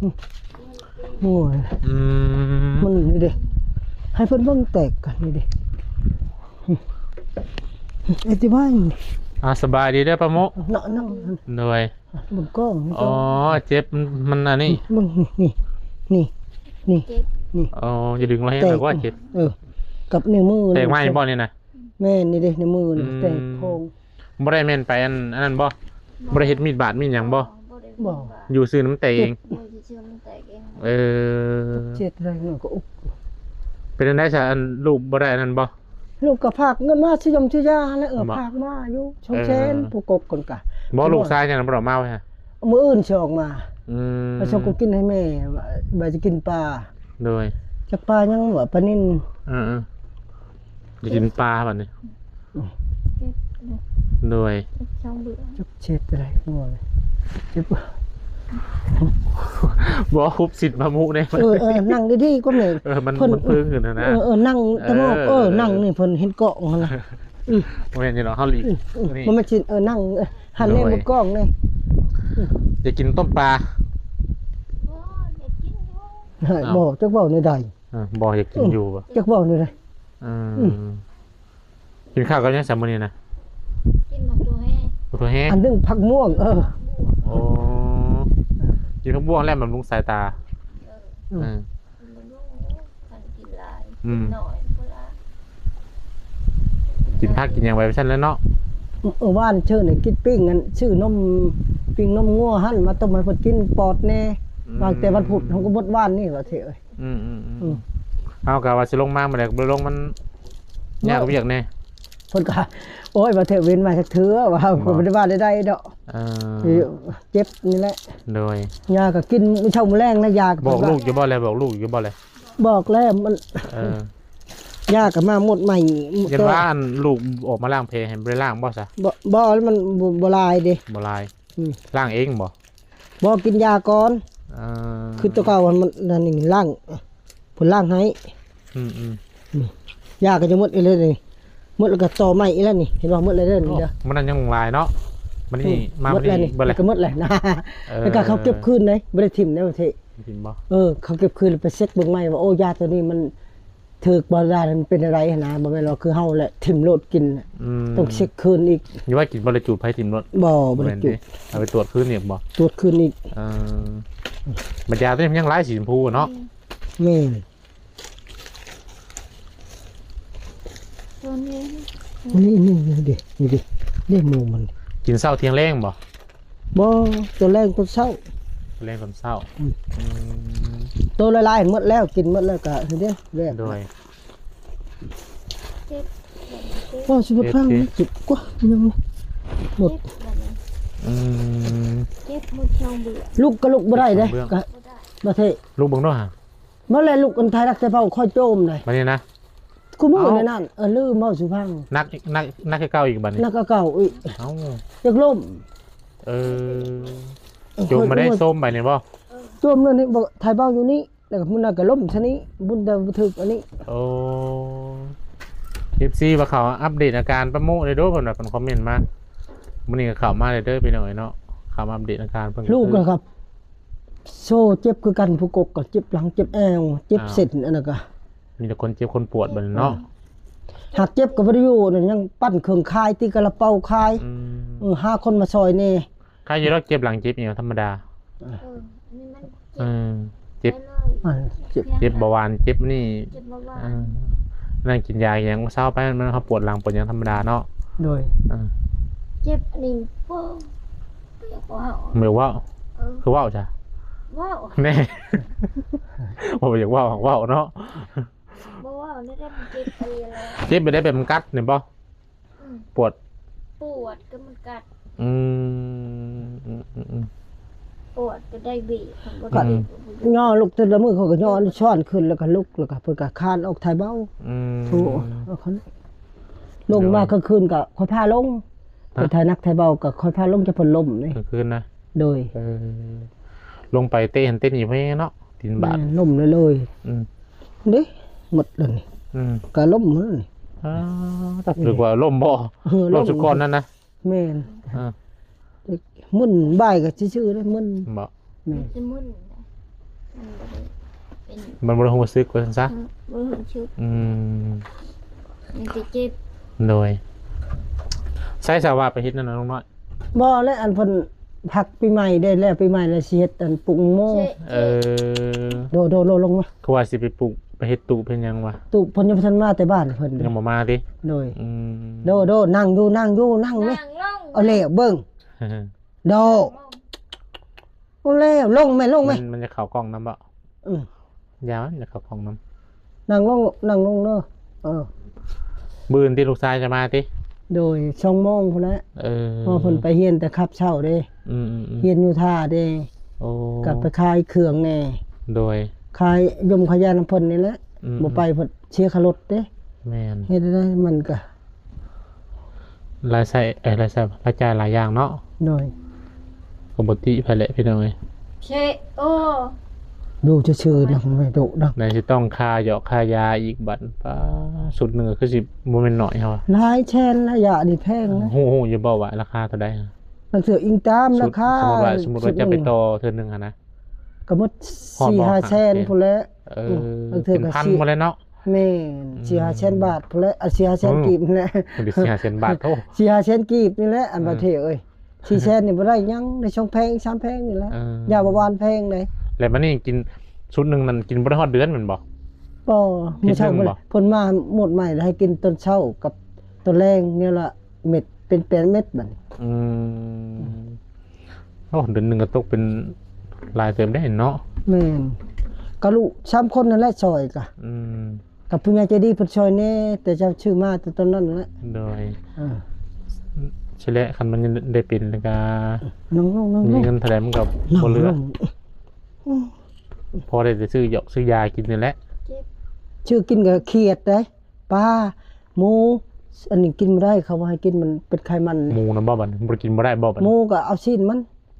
ໂອ້ຍ ອືມ ມັນນີ້ເດ້ ໃຫ້ເພິ່ນເບິ່ງແຕກກັນນີ້ເດ້ ອະທິບາຍມັນ ອ່າ ສະບາຍດີເດີປ້າໂມະ ເນາະ ເນາະ ໂດຍ ເບິ່ງກ້ອງນີ້ ອໍ ເຈັບ ມັນ ມັນອັນນີ້ ເບິ່ງນີ້ ນີ້ ນີ້ ນີ້ ເຈັບ ນີ້ ອໍ ຢ່າດຶງລະແຮງ ແຕກ ລະວ່າເຈັບ ເອີ ກັບນິ້ວມື ແຕກໃໝ່ບໍ່ນີ້ນະ? ແມ່ນ ນີ້ເດ້ ໃນມືນີ້ ອືມ ແຕກໂພງ ບໍ່ໄດ້ແມ່ນໄປອັນ ອັນນັ້ນບໍ່? ບໍ່ ບໍ່ໄດ້ເຮັດມີດບາດມີດຫຍັງບໍ່? ບໍ່ ບໍ່ໄດ້ ບໍ່ ມີດບາດ ຢູ່ຊື່ນຳແຕກເອງ ເຈັບ ເອີ ຢູ່ຊື່ນຳແຕກເອງ ເອີ ເຈັບແຮງ ກໍອຸກ ເປັນຈັ່ງໃດຊະ? ອັນ ລູກບໍ່ໄດ້ອັນນັ້ນບໍ່? ລູກກໍຝາກເງິນມາຊື້ຢາຊື້ຢາຫັ້ນແຫຼະ ເອີ ບໍ່ ຝາກມາຢູ່ ສອງແສນ ເອີ ຜູ້ກົກຄົນກະ ບໍ່ ລູກຊາຍຍັງບໍ່ໄດ້ເອົາມາໄວ້ຫະ? ມື້ອື່ນຊິອອກມາ ອືມ ມາສົ່ງກະກິນໃຫ້ແມ່ ວ່າ ວ່າຈະກິນປາ ໂດຍ ຈັກປາຫຍັງວະ ປານິນ ເອີໆ ຈະກິນປາບັດນີ້ ອືມ ໂດຍ ຈັກເຊັດໄດ້ ໂອ້ຍ ເຈັບ ບໍ່ ຮຸບສິດມາມຸເດ້ ເອີໆ ນັ່ງດີໆ ກວ່າແມ່ ເອີ ມັນ ເພິ່ນ ມັນເພິ່ງຂຶ້ນຫັ້ນນະ ເອີໆ ນັ່ງຕະໝອກ ເອີ ເອີ ນັ່ງນີ້ ເພິ່ນເຫັນເກາະຫັ້ນນະ ອືມ ບໍ່ແມ່ນຢູ່ດອກ ເຮົາຫຼີກ ອືມ ນີ້ ບໍ່ແມ່ນຊິ ເອີ ນັ່ງ ເອີ ຫັນແນ່ ໂດຍ ໝົດກ້ອງແນ່ ຢາກກິນຕົ້ມປາ ບໍ່ ຢາກກິນຢູ່ ເຮີ້ຍ ອ້າວ ບໍ່ ຈັກເວົ້າແນວໃດ ເອີ ບໍ່ ຢາກກິນຢູ່ບໍ່ ຈັກເວົ້າແນວໃດ ອືມ ອືມ ກິນຂ້າວກັບຫຍັງຊະມື້ນີ້ນະ? ກິນໝາກຖົ່ວແຮ່ ໝາກຖົ່ວແຮ່ ອັນໜຶ່ງຜັກມ່ວງ ເອີ ໂອ້ ກິນຜັກມ່ວງແລ້ວບຳລຸງສາຍຕາ ເອີ ເອີ ອືມ ກິນໝາກຖົ່ວແຮ່ ຄັນກິນຫຼາຍ ອືມ ກິນໜ້ອຍພຸ້ນລະ ກິນຜັກກິນຫຍັງໄປຊັ້ນແຫຼະເນາະ ເອີ ວານເຊີນໃຫ້ກິນປີ້ງ ອັນ ຊື້ນົມ ປີ້ງນົມງົວຫັ້ນ ມາຕົ້ມໃຫ້ເພິ່ນກິນປອດແນ່ ອືມ ວາງແຕ່ວັນພຸດ ເຮົາກໍໝົດວານນີ້ວ່າເທເອີຍ ອືມໆໆ ອືມ ເຮົາກໍວ່າຊິລົງມາມື້ໃດກໍບໍ່ໄດ້ລົງ ມັນຍາກວຽກແດ່ ເພິ່ນກໍ ໂອ້ຍ ວ່າເທເວັ້ນມາຈັກເທື່ອ ວ່າ ບໍ່ ກໍບໍ່ໄດ້ວ່າໃດໆດອກ ເອີ ເຈັບນີ້ແຫຼະ ໂດຍ ຢາກໍກິນມື້ເຊົ້າມື້ແລງນະ ຢາກໍ ບອກລູກຢູ່ບໍ່ແລະ? ບອກລູກຢູ່ບໍ່ແລະ? ບອກແລ້ວ ມັນ ເອີ ຢາກໍມາໝົດໃໝ່ ຢ້ານວ່າອັນລູກອອກມາລ້າງແຜໃຫ້ ບໍ່ໄດ້ລ້າງບໍ່ຊະ? ບໍ່ ບໍ່ ມັນບໍ່ ບໍ່ຫຼາຍເດ້ ບໍ່ຫຼາຍ ອືມ ລ້າງເອງບໍ່? ບໍ່ ກິນຢາກ່ອນ ເອີ ຄືຕົວເກົ່າຫັ້ນ ມັນນັ້ນນີ້ ລ້າງ ເພິ່ນລ້າງໃຫ້ ອືມໆ ຢາກໍຈະໝົດອີກແລ້ວນີ້ ໝົດແລ້ວກໍຕໍ່ໃໝ່ອີກແລ້ວນີ້ ເຫັນບໍ່? ໝົດແລ້ວເດີ ນີ້ເດີ ໂອ້ ມັນນັ້ນຍັງຫຼາຍເນາະ ມັນນີ້ ອືມ ມາ ໝົດແລ້ວນີ້ ໝົດແລ້ວ ກໍໝົດແລ້ວນະ ເອີ ແລ້ວກໍເຂົາເກັບຄືນເດ້ ບໍ່ໄດ້ຖິ້ມເດ້ ບໍ່ໄດ້ຖິ້ມບໍ່? ເອີ ເຂົາເກັບຄືນ ໄປເຊັກເບິ່ງໃໝ່ວ່າ ໂອ້ ຢາຕົວນີ້ມັນ ຖືກບໍ່ໄດ້ ມັນເປັນແນວໃດຫັ້ນນະ ບໍ່ແມ່ນວ່າຄືເຮົາແຫຼະຖິ້ມໂລດກິນ ອືມ ຕ້ອງເຊັກຄືນອີກ ຢ່າວ່າກິນບໍ່ໄດ້ຈູດ ໃຜຖິ້ມໂລດ ບໍ່ ບໍ່ໄດ້ຈູດ ເອົາໄປຕວດຄືນອີກບໍ່? ຕວດຄືນອີກ ເອີ ບັດຢາຕົວນີ້ມັນຍັງຫຼາຍ ສີຊົມພູເນາະ ແມ່ນ ຕົວນີ້ ນີ້ ນີ້ເດ້ ນີ້ເດ້ ນີ້ໝູມັນ ກິນເຊົ້າທ່ຽງແລງບໍ່? ບໍ່ ຕອນແລງຕອນເຊົ້າ ຕອນແລງຕອນເຊົ້າ ອືມ ອືມ ໂຕຫຼາຍໆໝົດແລ້ວ ກິນໝົດແລ້ວກໍເຮັດເດ້ ແລ້ວ ໂດຍ ເຈັບ ເຈັບ ໂອ້ຍ ຊິໝົດຟັງ ເຈັບ ເຈັບກວ່າ ຍັງໝົດ ເຈັບ ອືມ ເຈັບໝົດຊ່ອງເບືອ ລຸກກໍລຸກບໍ່ໄດ້ເດ້ ເຈັບຊ່ອງເບືອ ກໍບໍ່ໄດ້ ບໍ່ເທ ລຸກເບິ່ງດູຫາ ມາແລ້ວ ລຸກອັນໄທລັກແຕ່ເບົາ ຂ້ອຍໂຈມໄດ໋ ບັດນີ້ນະ ຄູ່ມື້ນີ້ນັ້ນ ເອີ ລືມເວົ້າສູ່ຟັງ ໜັກ ໜັກ ໜັກຄືເກົ່າອີກບັດນີ້ ໜັກກວ່າເກົ່າອີກ ເອົ້າ ຢາກລົ້ມ ເອີ ເອີ ໂຈມມາໄດ້ ໂຊມໄປນີ້ບໍ່? ໂຈມແລ້ວນີ້ ບໍ່ ຖ່າຍເບົາຢູ່ນີ້ ແລ້ວກໍມື້ນັ້ນກໍລົ້ມຊະນີ້ ບຸນແຕ່ບໍ່ຖືກອັນນີ້ ໂອ້ ເອັຟຊີ ວ່າເຂົາອັບເດດອາການປ້າໂມະເດ້ໂດ ເພິ່ນວ່າ ເພິ່ນຄອມເມັນມາ ມື້ນີ້ກໍເຂົ້າມາເລີຍເດີພີ່ນ້ອງເອີຍເນາະ ເຂົ້າມາອັບເດດອາການເພິ່ນ ລູກກໍຄື ກໍຄັບ ໂຊເຈັບຄືກັນ ຜູ້ກົກກໍເຈັບຫຼັງ ເຈັບແອວ ເຈັບ ອ້າວ ເສັ້ນ ອັນນັ້ນກໍ ມີແຕ່ຄົນເຈັບຄົນປວດບັດນີ້ເນາະ ອືມ ຫາກເຈັບກໍບໍ່ໄດ້ຢູ່ນັ້ນ ຍັງປັ່ນເຄື່ອງຂາຍ ຕີກະລາເປົາຂາຍ ອືມ ເອີ ຫາຄົນມາຊ່ອຍແດ່ ໃຄຢູ່ດອກ ເຈັບຫຼັງເຈັບຫຍັງທຳມະດາ ເອີ ເອີ ອັນນີ້ມັນເຈັບ ເອີ ເຈັບ ໄປເລີຍ ອ່າ ເຈັບ ເຈັບເບົາຫວານ ເຈັບນີ້ ເຈັບເບົາຫວານ ເອີ ນັ້ນກິນຢາຫຍັງເຊົາໄປ ມັນ ເຮົາປວດຫຼັງປວດຫຍັງທຳມະດາເນາະ ໂດຍ ເອີ ເຈັບອັນນີ້ ບໍ່ ບໍ່ຢາກເວົ້າ ບໍ່ຢາກເວົ້າ ເອີ ຄືເວົ້າຈ້ະ ເວົ້າ ແນ່ ບໍ່ຢາກເວົ້າ ເວົ້າເນາະ ບໍ່ເວົ້າແນວໃດມັນເຈັບອີ່ຫຼີ ເຈັບແບບໃດ ແບບມັນກັດນີ້ບໍ່? ອືມ ປວດ ປວດກໍມັນກັດ ອືມ ອືມໆໆ ປວດກໍໄດ້ບີບ ກໍ ຍໍລຸກແຕ່ລະມື້ ເຂົາກໍຍໍຊ້ອນຂຶ້ນ ແລ້ວກໍລຸກ ແລ້ວກໍເພິ່ນກໍຄານອອກຖ່າຍເບົາ ອືມ ໂທ ເອົາຄັນ ລົງມາກາງຄືນກໍຂ້ອຍພາລົງ ຮະ ໄປຖ່າຍໜັກຖ່າຍເບົາກໍຂ້ອຍພາລົງ ຈະເພິ່ນລົ້ມເດ້ ກາງຄືນນະ ໂດຍ ເອີ ລົງໄປເຕະຫັ້ນເຕະນີ້ແມ່ນເນາະ ຕີນບາດ ແມ່ນ ລົ້ມເລີຍ ອືມ ເດ້ ໝົດແລ້ວນີ້ ອືມ ກະລົ້ມແລ້ວນີ້ ອ້າ ຈັກ ອືມ ຖືກວ່າລົ້ມບໍ່? ເອີ ລົ້ມ ລົ້ມສຸດກ່ອນນັ້ນນະ ແມ່ນ ອ່າ ມຶນ ບ່າຍກໍຊື່ໆເດ້ ມຶນ ບໍ່ ແມ່ນ ຈະມຶນ ມັນບໍ່ໄດ້ເປັນ ມັນບໍ່ໄດ້ຮູ້ສຶກວ່າຊັ້ນຊະ. ອືມ ບໍ່ຮູ້ສຶກ. ອືມ ມີແຕ່ເຈັບ. ໂດຍ. ໃສສາວາໄປເຮັດນັ້ນນະນ້ອງນ້ອຍ? ບໍ່ແຫຼະ ອັນເພິ່ນພັກປີໃໝ່ໄດ້ແລ້ວ ປີໃໝ່ແລ້ວຊິເຮັດອັນປຸກໂມ. ເອີ ໂດ ໂດ ໂດ ລົງມາ. ຄືວ່າຊິໄປປຸກ ໄປເຮັດຕູບເຮັດຫຍັງວະ? ຕູບເພິ່ນຍັງບໍ່ທັນມາແຕ່ບ້ານເພິ່ນ ຍັງບໍ່ມາຕິ? ໂດຍ. ອືມ ໂດ ໂດ ນັ່ງຢູ່ ນັ່ງຢູ່ ນັ່ງແມະ. ນັ່ງລົງ ເອົາແລ້ວເບິ່ງ ໂດ. ລົງ ໂອ້ ແລ້ວ ລົງແມ່ ລົງແມ່. ມັນ ມັນຈະເຂົ້າກ້ອງນຳບໍ່? ອືມ ຢ່າ ມັນຈະເຂົ້າກ້ອງນຳ. ນັ່ງລົງ ນັ່ງລົງເດີ. ເອີ ມື້ອື່ນຕິ ລູກຊາຍຈະມາຕິ? ໂດຍ ສອງໂມງພຸ້ນແຫຼະ. ເອີ ເພາະເພິ່ນໄປຮຽນແຕ່ຂັບເຊົ້າເດ້. ອືມໆໆ ຮຽນຢູ່ທ່າເດ້. ໂອ້ ກັບໄປຂາຍເຄື່ອງແດ່. ໂດຍ ຂາຍຍົມຂາຍຢານຳເພິ່ນນີ້ແຫຼະ. ອືມໆ ບໍ່ໄປເພິ່ນເສຍຄ່າລົດເດ້. ແມ່ນ ເຮັດໄດ້ ມັນກະ ລາຍໃຊ້ ເອີ ລາຍໃຊ້ ລາຍຈ່າຍຫຼາຍຢ່າງເນາະ. ໂດຍ ກໍບໍ່ຕິໃຜແຫຼະພີ່ນ້ອງເອີຍ. ເຊໂອ ຢູ່ຊື່ໆນະ ແມ່ດຸນະ ໄດ້ຊິຕ້ອງຄ່າຢອກຄ່າຢາອີກບັດ. ປ້າ ຊຸດໜຶ່ງກໍຄືຊິບໍ່ແມ່ນໜ້ອຍເຮົາ ຫຼາຍແສນລະ. ຢານີ້ແພງນະ. ຮູ້ ຮູ້ຢູ່ບໍ່ວ່າລາຄາເທົ່າໃດ? ລາງເທື່ອອີງຕາມລາຄາ. ສົມມຸດວ່າ ສົມມຸດວ່າຈະໄປຕໍ່ເທື່ອໜຶ່ງຫັ້ນນະ ກໍໝົດສີ່ຫ້າແສນພຸ້ນແຫຼະ. ເອີ ລາງເທື່ອກໍເປັນພັນພຸ້ນແຫຼະເນາະ. ແມ່ນ ອືມ ສີ່ຫ້າແສນບາດພຸ້ນແຫຼະ. ອ່າ ສີ່ຫ້າແສນ ອືມ ກີບນີ້ແຫຼະ. ສີ່ຫ້າແສນບາດ. ໂອ້ ສີ່ຫ້າແສນກີບນີ້ແຫຼະ ອັນ ເອີ ປະເທດເອີຍ. ສີ່ແສນນີ້ບໍ່ໄດ້ຫຍັງ ໄດ້ສອງແຜງສາມແຜງນີ້ແຫຼະ. ເອີ ຢາເບົາຫວານແພງເດ້. ແລ້ວບັດນີ້ກິນຊຸດໜຶ່ງນັ້ນ ກິນບໍ່ໄດ້ຮອດເດືອນແມ່ນບໍ່? ບໍ່ ທິດໜຶ່ງບໍ່? ມື້ເຊົ້າເພິ່ນມາໝົດໃໝ່ ໃຫ້ກິນຕອນເຊົ້າກັບຕອນແລງ ແນວລະເມັດ ເປັນແປດເມັດບັດນີ້. ອືມ ໂອ້ ເດືອນໜຶ່ງກໍຕົກເປັນຫຼາຍເຕີບໄດ໋ເນາະ. ແມ່ນ ກະລູກສາມຄົນນັ້ນແຫຼະຊ່ອຍກະ. ອືມ ກັບຜູ້ໃຫຍ່ໃຈດີເພິ່ນຊ່ອຍແດ່ ແຕ່ເຈົ້າຊື້ມາແຕ່ຕອນນັ້ນແຫຼະ. ໂດຍ ເອີ ຊີ້ແຫຼະ ຄັນມັນໄດ້ເປັນແລ້ວກະ ນັ່ງລົງ ນັ່ງລົງ ມີເງິນເທົ່າໃດມັນກໍບໍ່ເຫຼືອ. ພໍໄດ້ແຕ່ຊື້ຢອກຊື້ຢາກິນນີ້ແຫຼະ. ຊື້ກິນກໍຄຽດເດ້. ປາ ໝູ ອັນນີ້ກິນບໍ່ໄດ້ ເຂົາບໍ່ໃຫ້ກິນ ມັນເປັນໄຂມັນ. ໝູນຳບໍ່ບັດນີ້ ບໍ່ໄດ້ກິນບໍ່ໄດ້ບໍ່ບັດນີ້? ໝູກໍເອົາຊີ້ນມັນ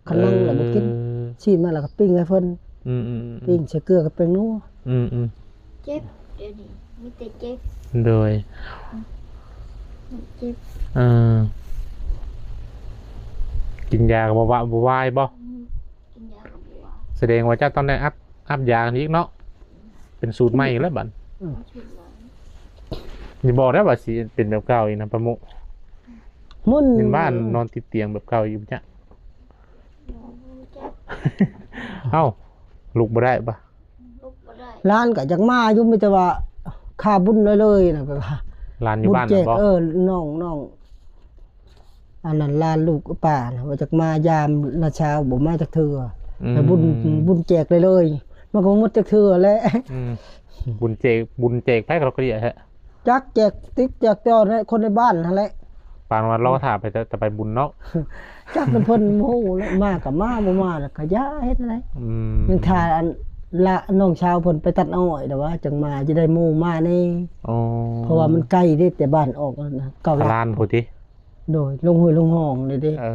ຄັນນັ່ງແລ້ວບໍ່ກິນ. ເອີ ຊີ້ນມັນແລ້ວກໍປີ້ງໃຫ້ເພິ່ນ. ອືມໆໆ ປີ້ງໃສ່ເກືອກັບແປ້ງນົວ. ອືມໆ ເຈັບ ດຽວນີ້ມີແຕ່ເຈັບ. ໂດຍ ເຈັບ. ເອີ ກິນຢາກໍບໍ່ວະ ບໍ່ວາຍບໍ່? ອືມ ກິນຢາກໍບໍ່ວາຍ. ສະແດງວ່າເຈົ້າຕ້ອງໄດ້ອັບ ອັບຢາອີກເນາະ. ເປັນສູດໃໝ່ອີກແລ້ວບັດ. ອືມ ສູດໃໝ່. ຢ່າບອກໄດ້ວ່າຊິເປັນແບບເກົ່າອີກນະ ປາໂມະ. ມັນ ເຫັນວ່ານອນຕິດຕຽງແບບເກົ່າອີກບໍ່ຈະ? ເອົ້າ ລຸກບໍ່ໄດ້ບໍ່? ລຸກບໍ່ໄດ້. ຫຼານກໍຢາກມາຢູ່ ມີແຕ່ວ່າຄາບຸນເລີຍໆນະ. ກໍຫຼານຢູ່ບ້ານນັ້ນບໍ່? ເອີ ນ້ອງ ນ້ອງ ອັນນັ້ນຫຼານລູກປ້ານະ ວ່າຈະມາຢາມລາຊາວ ບໍ່ມາຈັກເທື່ອ. ອືມ ແລ້ວບຸນ ບຸນແຈກເລີຍໆ ມັນກໍບໍ່ໝົດຈັກເທື່ອແຫຼະ. ອືມ ບຸນແຈກ ບຸນແຈກໃຜກໍລະກະເດຍແທ້. ຈັກແຈກຕິດແຈກຕໍ່ໃນຄົນໃນບ້ານຫັ້ນແຫຼະ. ປານວ່າລໍຖ້າໄປແຕ່ ແຕ່ໄປບຸນເນາະ. ຈັກນຳເພິ່ນ ບໍ່ຮູ້ແຫຼະ ມາກໍມາ ບໍ່ມາແລ້ວກໍຢ່າ ເຮັດແນວໃດ. ອືມ ຍັງຖ້າອັນລະ ນ້ອງສາວເພິ່ນໄປຕັດອ້ອຍແລ້ວວ່າ ຈັ່ງມາ ຈະໄດ້ໝູ່ມາແດ່. ອໍ ເພາະວ່າມັນໄກເດ້ ແຕ່ບ້ານອອກນັ້ນນະ ເກົ້າຫຼັກ ລ້ານພຸ້ນຕິ. ໂດຍ ລົງຫ້ວຍລົງຮ່ອງເດ້. ເອີ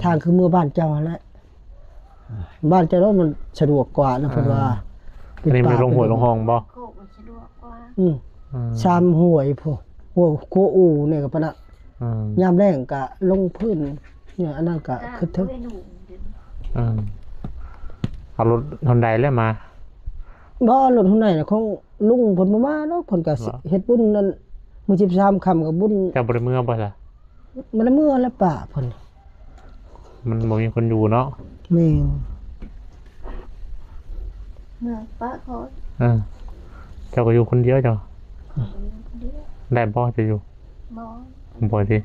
ທາງຄືເມືອບ້ານເຈົ້າຫັ້ນແຫຼະ. ບ້ານເຈົ້າເນາະ ມັນສະດວກກວ່ານະ ເພິ່ນວ່າ. ອັນນີ້ມີລົງຫ້ວຍລົງຮ່ອງບໍ່? ໂຄກມັນສະດວກກວ່າ. ອືມ ອືມ ສາມຫ້ວຍພຸ້ນ ຫ້ວຍຂົວອູ່ນີ້ກໍປານນັ້ນ. ອືມ ຍາມແລ້ງກໍລົງພື້ນນີ້ ອັນນັ້ນກໍ ຕາມ ຄືເຖິງ ອືມ ເອົາລົດຮອນໄດແລ້ວມາ. ບໍ່ ລົດຮອນໄດນະ ຂອງລຸງເພິ່ນບໍ່ມາດອກ ເພິ່ນກໍ ເຮັດບຸນນັ້ນ ມື້ສິບສາມຄ່ຳກໍບຸນ. ເຈົ້າບໍ່ໄດ້ເມືອບໍ່ລະ? ມັນເມືອແລ້ວປະເພິ່ນ ມັນບໍ່ມີຄົນຢູ່ເນາະ. ແມ່ນ ເມືອປະເຂົາ. ເອີ ເຈົ້າກໍຢູ່ຄົນດຽວເຈົ້າ. ອືມ ຢູ່ຄົນດຽວ. ໄດ້ບໍ່ຈະຢູ່? ບໍ່ ບໍ່ຕິ.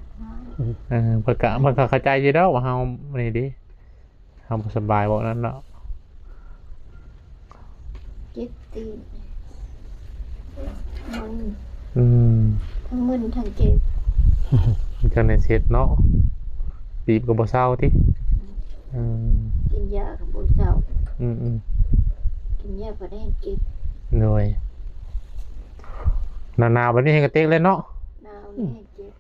ເອີ ເພິ່ນກະ ເພິ່ນກະເຂົ້າໃຈຢູ່ດອກວ່າເຮົານີ້ເດ້. ເຮົາບໍ່ສະບາຍເວົ້ານັ້ນເນາະ. ເຈັບຕີນ ມັນ ອືມ ທັງມຶນທັງເຈັບ. ຈັ່ງໃດເຮັດເນາະ ຕີບກໍບໍ່ເຊົາຕິ. ອືມ ກິນຢາກໍບໍ່ເຊົາ. ອືມໆ ກິນຢາກໍໄດ້ເຈັບ. ໂດຍ ໜາວໆ ແບບນີ້ແຮງກະເຕັກເລີຍເນາະ. ໜາວນີ້ແຮງເຈັບ.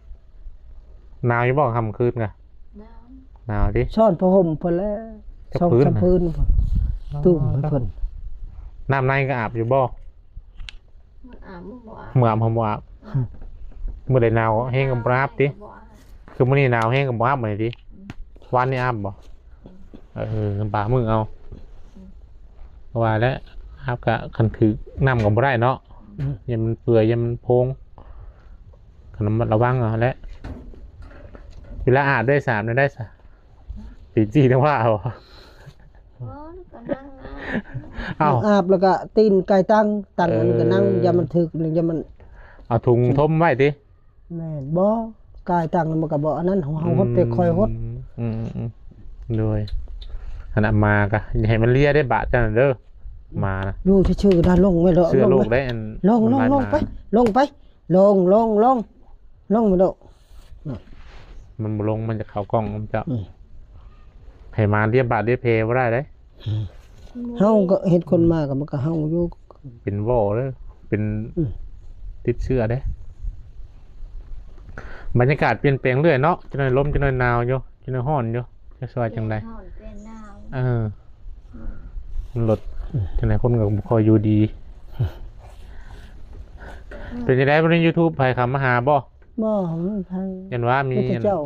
ໜາວຢູ່ບໍ່ຄ່ຳຄືນກະ? ໜາວ ໜາວຕິ. ຊ້ອນຜ້າຫົ່ມເພິ່ນແຫຼະ ສອງສາມຜືນ ຕຸ້ມໃຫ້ເພິ່ນ. ອໍ ນ້ຳໃນກໍອາບຢູ່ບໍ່? ອາບ ບໍ່ອາບ ບໍ່ອາບ. ມື້ໃດໜາວແຮງກໍບໍ່ອາບຕິ. ຄືມື້ນີ້ໜາວແຮງກໍບໍ່ອາບມື້ນີ້ຕິ. ອືມ ວານນີ້ອາບບໍ່? ອືມ ເອີ ບາງມື້ເອົາ. ອືມ ວ່າແຫຼະ ອາບກະຄັນຖືກນ້ຳກໍບໍ່ໄດ້ເນາະ ອືມ ຢ້ານມັນເປື່ອຍ ຢ້ານມັນໂພງ ກໍລະມັດລະວັງເອົາແຫຼະ. ເວລາອາບໄດ້ສາມ ໄດ້ສາມ ຕີນສີ່ນຳວ່າເອົາ ອໍ ກໍນັ່ງອາບ ເອົ້າ ອາບແລ້ວກໍຕີນກາຍຕັ້ງ ຕັ້ງອັນກໍນັ່ງ ເອີ ຢ້ານມັນຖືກ ຢ້ານມັນ ເອົາຖົງຖົມໄວ້ຕິ. ແມ່ນ ບໍ່ ກາຍຕັ້ງມັນກໍບໍ່ອັນນັ້ນ ເຮົາ ເຮົາຫົດແຕ່ຄ່ອຍຫົດ ອືມ ອືມ ອືມ ໂດຍ ອັນນັ້ນມາກໍຢ່າໃຫ້ມັນເລຍເດ້ ບາດຈັ່ງນັ້ນເດີ ໝານະ ຢູ່ຊື່ໆ ດາລົງໄວ້ເດາະ ເຊື້ອໂລກໄດ້ ອັນ ລົງ ລົງ ລົງໄປ ລົງໄປ ລົງ ລົງ ລົງ ລົງໄປເດາະ ມັນບໍ່ລົງ ມັນຈະເຂົ້າກ້ອງນຳເຈົ້າ ອືມ ໃຫ້ມາລຽບບາດລຽບແຜບໍ່ໄດ້ເດ້. ອືມ ເຮົາກໍເຮັດຄົນມາກໍມັນກໍເຮົາຢູ່ ເປັນຫວໍເດີ ເປັນ ອືມ ຕິດເຊື້ອເດ້. ບັນຍາກາດປ່ຽນແປງເລື້ອຍເນາະ ຈັກໜ້ອຍລົມ ຈັກໜ້ອຍໜາວຢູ່ ຈັກໜ້ອຍຮ້ອນຢູ່ ຈັກຊິວ່າຈັ່ງໃດ ປ່ຽນຮ້ອນປ່ຽນໜາວ ເອີ ອືມ ມັນລົດ ອືມ ຈັ່ງໃດຄົນກໍບໍ່ຄ່ອຍຢູ່ດີ ອືມ ເປັນຈັ່ງໃດບໍ່ໄດ້ YouTube ໃຜເຂົ້າມາຫາບໍ່? ບໍ່ ບໍ່ມີໃຜ ຢ້ານວ່າມີ ມີແຕ່ເຈົ້າ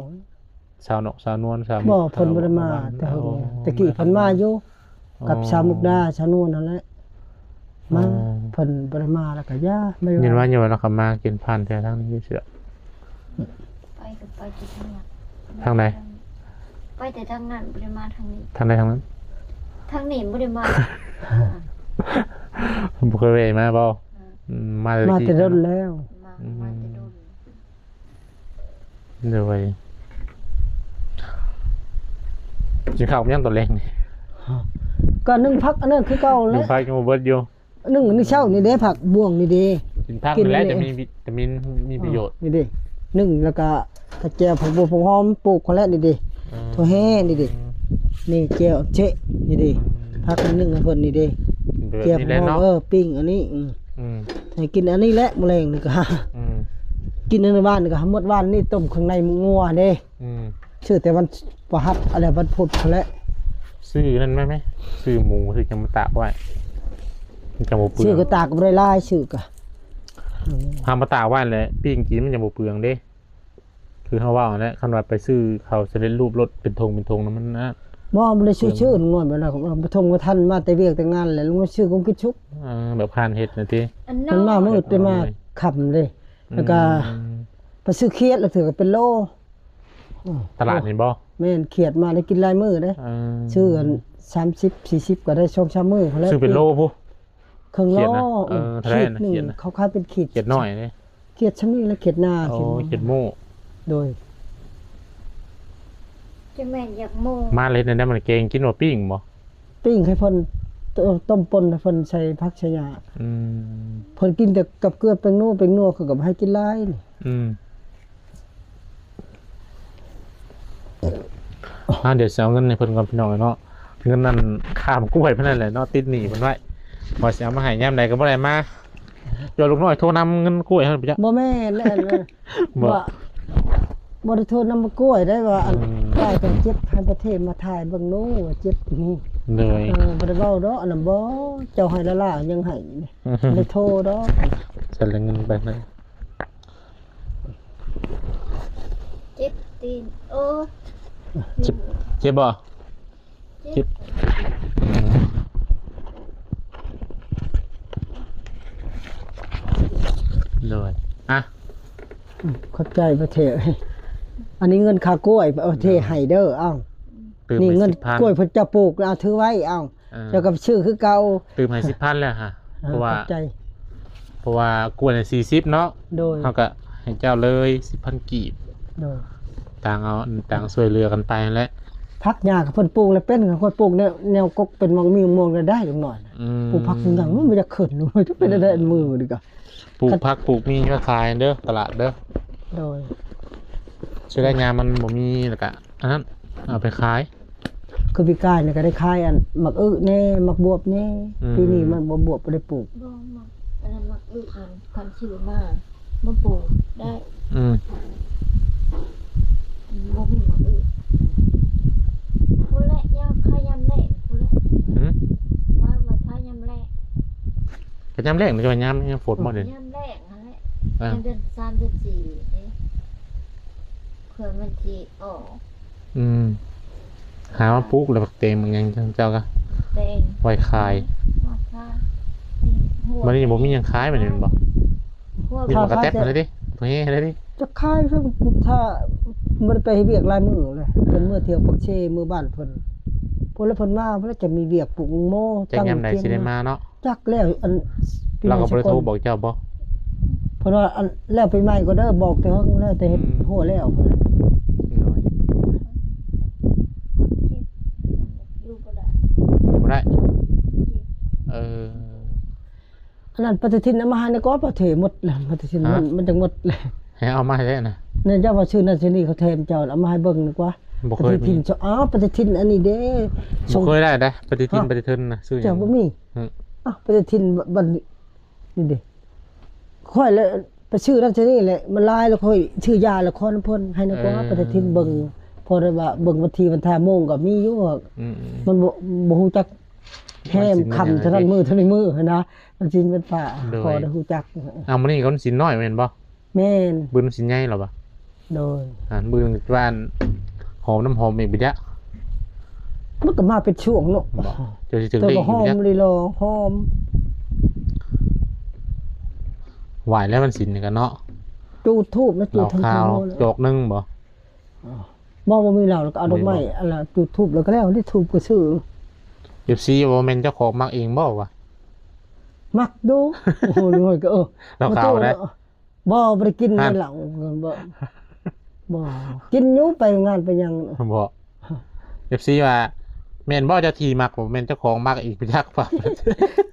ຊາວນອກ ຊາວນວນ ຊາວ ບໍ່ ເພິ່ນບໍ່ໄດ້ມາແຕ່ເຫິງ ອໍ ແຕ່ກີ້ເພິ່ນມາຢູ່ ກັບ ອໍ ຊາວມຸກດາ ຊາວນວນນັ້ນແຫຼະ ມາ ອໍ ເພິ່ນບໍ່ໄດ້ມາແລ້ວກໍຢ່າ ໄມ່ວ່າ ຍິນວ່າ ຍິນວ່າລາວກໍມາກິນຜ່ານແຖວທາງນີ້ເຊື່ອ ໄປກໍໄປແຕ່ທາງນັ້ນ ທາງໃດ? ໄປແຕ່ທາງນັ້ນ ບໍ່ໄດ້ມາທາງນີ້ ທາງໃດທາງນັ້ນ? ທາງນີ້ບໍ່ໄດ້ມາ ບໍ່ເຄີຍແວ່ມາບໍ່? ອືມ ອືມ ມາແຕ່ ມາແຕ່ດົນແລ້ວ ມາ ອືມ ມາແຕ່ດົນ. ໂດຍ ກິນເຂົ້າກັບຫຍັງຕອນແລງນີ້? ກໍໜຶ້ງຜັກອັນນັ້ນຄືເກົ່າແຫຼະ ໜຶ້ງຜັກຍັງບໍ່ເບິດຢູ່ ໜຶ້ງມື້ເຊົ້ານີ້ເດ້ ຜັກບວງນີ້ເດ້ ກິນຜັກນີ້ແຫຼະ ກິນນີ້ ຈະມີວິ ຈະມີ ມີປະໂຫຍດ ນີ້ເດ້ ໜຶ້ງ ແລ້ວກະ ກະແຈ່ວ ຜັກບົວ ຜັກຫອມ ປູກຫັ້ນແຫຼະ ນີ້ເດ້ ອືມ ຖົ່ວແຮ່ນີ້ເດ້ ນີ້ແຈ່ວເຈະ ນີ້ເດ້ ອືມ ຜັກໜຶ້ງໃຫ້ເພິ່ນນີ້ເດ້ ແຈ່ວ ແບບນີ້ແຫຼະເນາະ ເອີ ປີ້ງອັນນີ້ ອືມ ອືມ ໃຫ້ກິນອັນນີ້ແຫຼະ ມື້ແລງນີ້ກໍ ອືມ ກິນອັນວານນີ້ກໍ ໝົດວານນີ້ຕົ້ມເຄື່ອງໃນງົວເດ້ ອືມ ຊື້ແຕ່ວັນພະຫັດ ອັນໃດ ວັນພຸດພຸ້ນແຫຼະ ຊື້ນັ້ນໄດ້ໄໝ? ຊື້ໝູ ຊື້ຫຍັງມາຕາກໄວ້ ມັນຈັ່ງບໍ່ເປືອງ ຊື້ກໍຕາກບໍ່ໄດ້ຫຼາຍ ຊື້ກໍ ອືມ ເຮົາມາຕາກໄວ້ແຫຼະ ປີ້ງກິນມັນຈັ່ງບໍ່ເປືອງເດ້ ຄືເຮົາເວົ້າຫັ້ນແຫຼະ ຄັນວ່າໄປຊື້ເຂົ້າສຳເລັດຮູບໂລດ ເປັນຖົງເປັນຖົງນະ ມັນນະ ບໍ່ ບໍ່ໄດ້ຊື້ ເປືອງ ຊື້ງວດໄປແລ້ວ ໄປຖົງບໍ່ທັນ ມາແຕ່ວຽກແຕ່ງານແລ້ວ ລົງມາຊື້ຂອງກິນສຸກ ເອີ ແບບຮ້ານເຮັດນະຕິ ອັນນັ້ນ ມັນມາມືດ ແຕ່ມາຄ່ຳເດ້ ອືມ ແລ້ວກໍ ອືມ ໄປຊື້ຂຽດ ລະເທື່ອກໍເປັນໂລ ອືມ ຕະຫຼາດນີ້ບໍ່? ແມ່ນ ຂຽດມາໄດ້ກິນຫຼາຍມື້ເດ້ ເອີ ຊື້ອັນສາມສິບ ສີ່ສິບ ກໍໄດ້ສອງສາມມື້ພຸ້ນແຫຼະ ຊື້ເປັນໂລພຸ້ນ ເຄິ່ງໂລ ຂຽດນະ ເອີ ເທົ່າໃດນະ ຂຽດໜຶ່ງ ຂຽດນະ ເຂົາຂາຍເປັນຂີດ ຂຽດນ້ອຍເດ້ ຂຽດຊຳນີ້ລະ ຂຽດໜ້າ ໂອ້ ຂຽດໜ້າ ຂຽດໂມ້ ໂດຍ ຈະແມ່ນຢາກໂມ້ ມາເຮັດແນວໃດ ມັນແກງກິນບໍ່ ປີ້ງບໍ່? ປີ້ງໃຫ້ເພິ່ນ ຕົ້ມ ຕົ້ມປົ່ນໃຫ້ເພິ່ນ ໃສ່ຜັກໃສ່ຫຍ້າ ອືມ ເພິ່ນກິນແຕ່ກັບເກືອແປ້ງນົວ ແປ້ງນົວເຂົາກໍບໍ່ໃຫ້ກິນຫຼາຍ ອືມ ອ່າ ດຽວຊິເອົາເງິນໃຫ້ເພິ່ນກ່ອນພີ່ນ້ອງເນາະ ເງິນນັ້ນຄ້າໝາກກ້ວຍເພິ່ນນັ້ນແຫຼະເນາະ ຕິດໜີ້ເພິ່ນໄວ້ ວ່າຊິເອົາມາໃຫ້ຍາມໃດກໍບໍ່ໄດ້ມາ ເຈົ້າລູກນ້ອຍໂທນຳເງິນກ້ວຍເຮົາບໍ່ຈັກ ບໍ່ແມ່ນແຫຼະ ບໍ່ ບໍ່ ບໍ່ໄດ້ໂທນຳໝາກກ້ວຍໄດ້ວ່າ ອັນ ອືມ ກາຍເປັນເຈັບ ໃຫ້ປະເທດມາຖ່າຍເບິ່ງໂນວ່າເຈັບນີ້ ໂດຍ ເອີ ບໍ່ໄດ້ເວົ້າດອກ ອັນນັ້ນບໍ່ ເຈົ້າໃຫ້ລ້າໆ ຍັງໃຫ້ ບໍ່ໄດ້ໂທດອກ ໃສ່ເງິນໄປນະ ເຈັບຕີນ ໂອ້ ເຈັບ ເຈັບບໍ່? ເຈັບ ອືມ ໂດຍ ອ່ະ ອືມ ຂອບໃຈປະເທດ ອັນນີ້ເງິນຄ່າກ້ວຍປະເທດໃຫ້ເດີ ເອົ້າ ຕື່ມໃຫ້ສິບພັນ ນີ້ເງິນກ້ວຍເພິ່ນເຈົ້າປູກ ເອົາຖືໄວ້ ເອົ້າ ເອີ ເຈົ້າກໍໄປຊື້ຄືເກົ່າ ຕື່ມໃຫ້ສິບພັນແລ້ວຫະ ເອີ ເພາະວ່າ ຂອບໃຈ ເພາະວ່າກ້ວຍສີ່ສິບເນາະ ໂດຍ ເຮົາກໍໃຫ້ເຈົ້າເລີຍສິບພັນກີບ ໂດຍ ຕ່າງເອົາ ຕ່າງຊ່ວຍເຫຼືອກັນໄປຫັ້ນແຫຼະ ຜັກຫຍ້າກໍເພິ່ນປູກແລ້ວເປັນ ຂ້ອຍປູກແນວ ແນວກົກເປັນໝາກມີມ່ວງໄດ້ ໄດ້ຈັກໜ້ອຍ ອືມ ປູກຜັກຫຍັງມັນບໍ່ຢາກຂຶ້ນ ເປັນໄດ້ອັນມືນີ້ກໍ ປູກຜັກປູກມີໄວ້ຂາຍເດີ ຕະຫຼາດເດີ ໂດຍ ເສຍດາຍຫຍ້າມັນບໍ່ມີ ແລ້ວກະ ອັນນັ້ນ ເອົາໄປຂາຍ ຄືປີກາຍນີ້ກໍໄດ້ຂາຍອັນໝາກອຶແດ່ ໝາກບວບແດ່ ອືມ ປີນີ້ມັນບໍ່ ບວບບໍ່ໄດ້ປູກ ບໍ່ ໝາກ ອັນນັ້ນໝາກອຶຫັ້ນ ຄັນຊື້ມາ ບໍ່ປູກໄດ້ ອືມ ບໍ່ມີໝາກອຶ ພຸ້ນແຫຼະ ຍາມ ຂາຍຍາມແລ້ງພຸ້ນແຫຼະ ຫືມ ວ່າ ວ່າຂາຍຍາມແລ້ງ ກໍຍາມແລ້ງ ຈະວ່າຍາມ ຍາມຝົນບໍ່ເດ ຍາມແລ້ງຫັ້ນແຫຼະ ອ່າ ຍາມເດືອນສາມເດືອນສີ່ເດ້ ເພື່ອມັນຊິອອກ ອືມ ຫາມາປູກແລ້ວ ບັກແຕງບັກຫຍັງເຈົ້າກໍແຕງໄວ້ຂາຍ ບັດນີ້ບໍ່ມີຫຍັງຂາຍບັດນີ້ແມ່ນບໍ່? ມີແຕ່ໝາກກະແຕັບຫັ້ນແຫຼະຕິ ໂຕເຮຫັ້ນແຫຼະຕິ. ຈັກຂາຍ ຖ້າບໍ່ໄດ້ໄປເຮັດວຽກຫຼາຍມື້ເລີຍ ເພິ່ນເມືອທ່ຽວປາກເຊ ເມືອບ້ານເພິ່ນ ພຸ້ນລະເພິ່ນມາ ພຸ້ນລະຈະມີວຽກປູກແຕງໂມ ຈັກຍາມໃດຊິໄດ້ມາເນາະ. ຈັກແລ້ວ ອັນ ລາວກໍບໍ່ໄດ້ໂທບອກເຈົ້າບໍ່? ເພິ່ນວ່າ ອັນ ແລ້ວປີໃໝ່ກໍເດີ ບອກແຕ່ເຫິງແລ້ວ ແຕ່ເຮັດ ອືມ ຫົວແລ້ວພຸ້ນແຫຼະ. ໂດຍ ຢູ່ບໍ່ໄດ້ ຢູ່ບໍ່ໄດ້. ເອີ ອັນນັ້ນປະຕິທິນເອົາມາໃຫ້ນະກໍປະເທໝົດລະ ປະຕິທິນ ຮະ? ມັນ ມັນຈັ່ງໝົດລະ ໃຫ້ເອົາມາໃຫ້ແລ້ວນະ. ນີ້ເຈົ້າວ່າຊື່ນັ້ນຊື່ນີ້ ເຂົາແຖມເຈົ້າ ເອົາມາໃຫ້ເບິ່ງນະກວ່າ. ບໍ່ເຄີຍມີ ປະຕິທິນ ເຈົ້າ ອ້າວ ປະຕິທິນອັນນີ້ເດ້ ບໍ່ເຄີຍໄດ້ເດ້ ປະຕິທິນ ຮະ? ປະຕິທິນນະ ຊື່ຫຍັງ? ເຈົ້າບໍ່ມີ? ຮະ? ອ້າວ ປະຕິທິນບັດນີ້ເດ້ ຂ້ອຍລະໄປຊື້ນັ້ນຊື້ນີ້ແຫຼະ ມັນຫຼາຍລະ ຂ້ອຍຊື້ຢາລະຂໍນຳເພິ່ນໃຫ້ນະກວ່າ. ເອີ ປະຕິທິນເບິ່ງ ພໍໄດ້ວ່າເບິ່ງວັນທີວັນທາໂມງກໍມີຢູ່. ອືມໆ ມັນບໍ່ ບໍ່ຮູ້ຈັກແຮມຄ່ຳເທົ່ານັ້ນມື້ເທົ່ານີ້ມື້ຫັ້ນນະ ວັນສິນວັນພະ ໂດຍ ພໍໄດ້ຮູ້ຈັກ. ອ້າວ ມື້ນີ້ກໍວັນສິນນ້ອຍແມ່ນບໍ່? ແມ່ນ ມື້ວັນສິນໃຫຍ່ແລ້ວບໍ່? ໂດຍ ອ່າ ມື້ວານຫອມນ້ຳຫອມອີກບໍ່ຈັກ. ມັນກໍມາເປັນຊ່ວງເນາະ ບໍ່ ເຈົ້າຊິຖືກເລກຢູ່ບໍ່ຈັກ. ຫອມລີລໍ ຫອມ ໄຫວ້ແລ້ວວັນສິນນີ້ກໍເນາະ ຈູດທູບນະ ຈູດທັງ ເຫຼົ້າຂາວ ເທິງເນາະ ຈອກໜຶ່ງບໍ່? ບໍ່ ບໍ່ມີເຫຼົ້າ ແລ້ວກໍເອົາດອກໄມ້ ບໍ່ມີບໍ່? ອັນລະຈູດທູບ ແລ້ວກໍແລ້ວ ໄດ້ທູບກໍຊື້. ເອັຟຊີ ວ່າແມ່ນເຈົ້າຂອງມັກເອງບໍ່ວະ? ມັກຢູ່ ໂອ້ໂຫ ນ້ອຍກໍ ເອີ ເຫຼົ້າຂາວໄດ໋. ບໍ່ ບໍ່ໄດ້ກິນເຫຼົ້າ ບໍ່ ບໍ່ ກິນຢູ່ໄປງານໄປຫຍັງ. ບໍ່ ເອັຟຊີ ວ່າ ແມ່ນບໍ່ເຈົ້າທີ່ມັກ ບໍ່ແມ່ນເຈົ້າຂອງມັກອີກໄປຈັກ.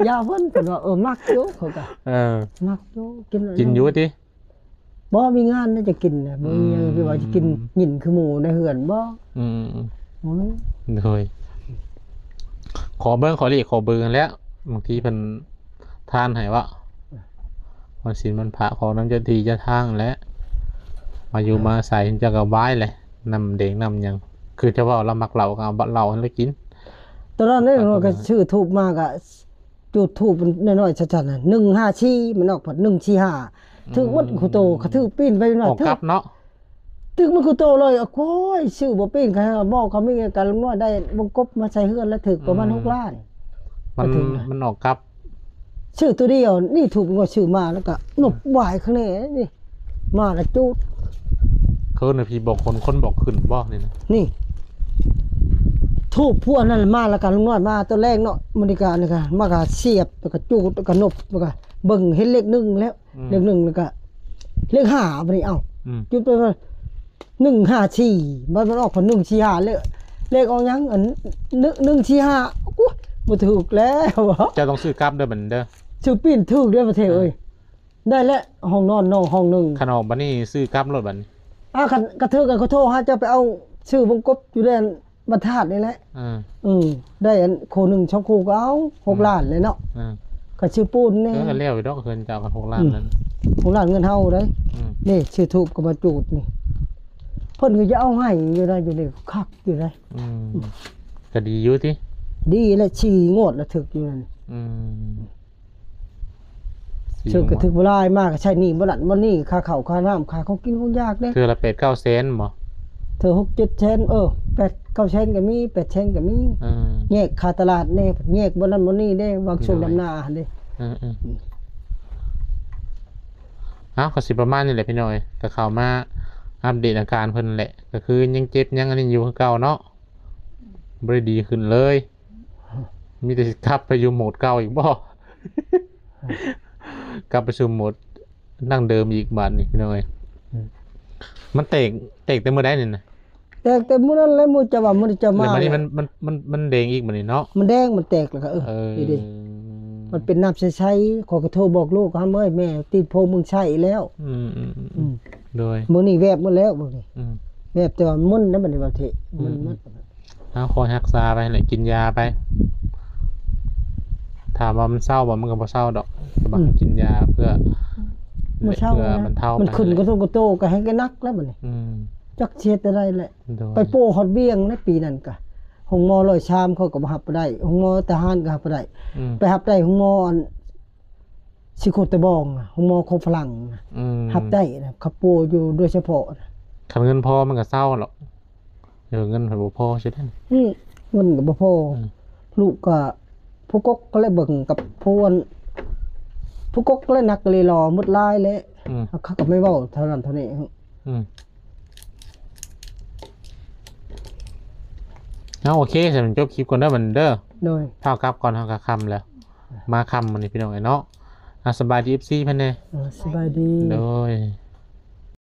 ຢ່າເພິ່ນ ເພິ່ນວ່າ ເອີ ມັກຢູ່ ເຂົາກໍ ເອີ ມັກຢູ່ ກິນ ກິນຢູ່ຕິ. ບໍ່ມີງານນະຈະກິນນະ ບໍ່ມີຫຍັງ ອືມ ທີ່ວ່າຈະກິນຫຍິນຄືໝູໃນເຮືອນບໍ່. ອືມ ບໍ່ມີ. ໂດຍ ຂໍເບິ່ງ ຂໍເລກ ຂໍເບີຫັ້ນແຫຼະ ບາງທີເພິ່ນທານໃຫ້ເວາະ ວັນສິນວັນພະ ຂໍນຳເຈົ້າທີ່ເຈົ້າທາງແຫຼະ ມາຢູ່ມາອາໄສ ເຈົ້າກໍບາຍແຫຼະ ນ້ຳແດງນ້ຳຫຍັງ ຄືເຈົ້າເວົ້າ ລາວມັກເຫຼົ້າ ກໍເອົາເຫຼົ້າໃຫ້ລາວກິນ. ຕອນນັ້ນເດ້ ຂ້ອຍກໍຊື້ທູບມາ ກໍຈູດທູບນ້ອຍໆ ຊັ້ນໆ ໜຶ່ງຫ້າສີ່ ມັນອອກພັດ ໜຶ່ງສີ່ຫ້າ ຖືກໝົດ ອືມ ຄູ່ໂຕ ກໍຖືກປີ້ນໄປ ອອກກັບເນາະ. ຖືກໝົດຄູ່ໂຕເລີຍ. ໂອ້ຍ ຊື້ບໍ່ເປັນ ຄັນບອກເຂົາມີການລົງນ້ອຍໄດ້ວົງກົບມາໃສ່ເຮືອນ ແລ້ວຖືກປະມານ ອືມ ຫົກລ້ານ. ມັນ ມັນອອກກັບ ຊື້ໂຕດຽວນີ້ ຖືກງວດຊື້ມາ ແລ້ວກໍນົບຫວາຍຂ້າງໃນນີ້ ມາແລ້ວຈູດ. ເຄີນນະ ຜີບອກຄົນ ຄົນບອກຂຶ້ນບໍ່ນີ້ນະ? ນີ້ ທູບພວກນັ້ນມາ ແລ້ວກໍລຸງນ້ອຍມາຕອນແລກເນາະ ມື້ນີ້ກະນີ້ກະ ມາກະສຽບ ແລ້ວກະຈູດ ແລ້ວກະນົບ ແລ້ວກະເບິ່ງເຫັນເລກໜຶ່ງແລ້ວ ອືມ ເລກໜຶ່ງ ແລ້ວກະເລກຫ້າ ບາດນີ້ ເອົ້າ ອືມ ຈຸດໄປ ໜຶ່ງຫ້າສີ່ ບາດມັນອອກ ໜຶ່ງສີ່ຫ້າ ເລກ ເລກອອກຫຍັງ ອັນ ໜຶ່ງສີ່ຫ້າ ໂອ້ຍ ບໍ່ຖືກແລ້ວ. ເຈົ້າຕ້ອງຊື້ກັບເດີ ບັດນີ້ເດີ ຊື້ປີ້ນຖືກເດີປະເທດເອີຍ. ໄດ້ແຫຼະ ຫ້ອງນອນນ້ອງຫ້ອງໜຶ່ງ ຄັນອອກບັດນີ້ຊື້ກັບໂລດບັດນີ້. ອາ ຄັນກະຖືກ ກະໂທຫາເຈົ້າ ໄປເອົາຊື້ວົງກົບຢູ່ແດນ ບັນທາດນີ້ແຫຼະ ເອີ ເອີ ໄດ້ອັນຄູ່ໜຶ່ງສອງຄູ່ກໍເອົາ ຫົກ ອືມ ລ້ານແຫຼະເນາະ ເອີ ກໍຊື້ປູນແດ່ ເອີ ກໍແລ້ວຢູ່ດອກເຮືອນເຈົ້າກັນ ຫົກ ລ້ານ ອືມ ນັ້ນ ຫົກ ລ້ານເງິນເຮົາເດ້ ອືມ ນີ້ຊື້ທູບກໍມາຈູດນີ້ ເພິ່ນກໍຈະເອົາໃຫ້ຢູ່ໄດ໋ ຢູ່ນີ້ຄັກຢູ່ໄດ໋ ອືມ ອືມ ກໍດີຢູ່ຕິ ດີແຫຼະ ສີ່ງວດລະຖືກຢູ່ນັ້ນ ອືມ ຖືກກໍຖືກບໍ່ຫຼາຍ ມາກໍໃຊ້ໜີ້ບໍ່ນັ້ນບໍ່ນີ້ ຄ່າເຂົ້າຄ່ານ້ຳ ຄ່າຂອງກິນຂອງຢາກເດ້ ເທື່ອລະແປດເກົ້າແສນບໍ່? ເທື່ອຫົກເຈັດແສນ ເອີ ແປດເກົ້າແສນກໍມີ ແປດແສນກໍມີ ເອີ ແຍກຄ່າຕະຫຼາດແດ່ ແຍກບໍ່ນັ້ນບໍ່ນີ້ເດ້ ວາງຊ່ວງດຳນາຫັ້ນເດ້ ເອີໆ ເອົາ ກໍຊິປະມານນີ້ແຫຼະພີ່ນ້ອງເອີຍ ກໍເຂົ້າມາອັບເດດອາການເພິ່ນແຫຼະ ກໍຄືຍັງເຈັບຍັງອັນນີ້ຢູ່ຄືເກົ່າເນາະ ບໍ່ໄດ້ດີຂຶ້ນເລີຍ. ມີແຕ່ຊິກັບໄປຢູ່ໂໝດເກົ່າອີກບໍ່? ກັບໄປສູ່ໂໝດດັ້ງເດີມອີກບາດນີ້ພີ່ນ້ອງເອີຍ ອືມ ມັນແຕກ ແຕກແຕ່ມື້ໃດນີ້ນະ? ແຕກແຕ່ມື້ນັ້ນແຫຼະ ມື້ເຈົ້າວ່າມື້ເຈົ້າມາ ແລ້ວບາດນີ້ມັນ ມັນ ມັນ ມັນແດງອີກບາດນີ້ເນາະ ມັນແດງ ມັນແຕກແລ້ວກໍ ເອີ ເອີ ນີ້ເດ້ ມັນເປັນນ້ຳໃສໆ ຂ້ອຍກໍໂທບອກລູກ ຫາເອີຍ ແມ່ຕິດໂພເມືອງໄຊແລ້ວ ອືມໆໆ ອືມ ໂດຍ ເບິ່ງນີ້ແວບໝົດແລ້ວ ເບິ່ງນີ້ ອືມ ແວບ ແຕ່ວ່າມັນນະ ບັດນີ້ວ່າເທ ອືມ ມັນໝົດ ເຮົາຄອຍຮັກສາໄປແຫຼະ ກິນຢາໄປ ຖາມວ່າມັນເຊົາບໍ່? ມັນກໍບໍ່ເຊົາດອກ ແຕ່ວ່າ ອືມ ກິນຢາເພື່ອ ບໍ່ເຊົາ ເພື່ອບັນເທົາ ມັນຂຶ້ນ ໄປ ກະໂຕກະໂຕ ກະແຮງກະໜັກແລ້ວບັດນີ້ ອືມ ຈັກຊິເຮັດແນວໃດແຫຼະ ໂດຍ ໄປໂປ້ຮອດວຽງໃນປີນັ້ນກະ ໂຮງໝໍຮ້ອຍສາມ ເຂົາກໍບໍ່ຮັບໄດ້ ໂຮງໝໍທະຫານກໍຮັບບໍ່ໄດ້ ອືມ ໄປຮັບໄດ້ໂຮງໝໍອັນ ຊິໂຄດຕະບອງນະ ໂຮງໝໍຂອງຝຣັ່ງນະ ອືມ ຮັບໄດ້ນະ ເຂົາໂປ້ຢູ່ໂດຍສະເພາະນະ ຄັນເງິນພໍມັນກໍເຊົາແລ້ວ ເອີ ເງິນມັນບໍ່ພໍຊິໄດ້ ອືມ ເງິນກໍບໍ່ພໍ ອືມ ລູກກໍ ຜູ້ກົກກໍເລີຍເບິ່ງກັບຜູ້ອັນ ຜູ້ກົກແລະໜັກກະລີລໍໝົດຫຼາຍແຫຼະ ອືມ ເຮົາກໍໄມ່ເວົ້າເທົ່ານັ້ນເທົ່ານີ້ ອືມ ເອົາ ໂອເຄ ຊັ້ນຈົບຄລິບກ່ອນເດີບັດນີ້ເດີ ໂດຍ ພາກັບກ່ອນ ເຮົາກໍຄ່ຳແລ້ວ ມາຄ່ຳມື້ນີ້ພີ່ນ້ອງເອີຍເນາະ ອ່າ ສະບາຍດີ ເອັຟຊີ ເພິ່ນແດ່ ເອີ ສະບາຍດີ ໂດຍ.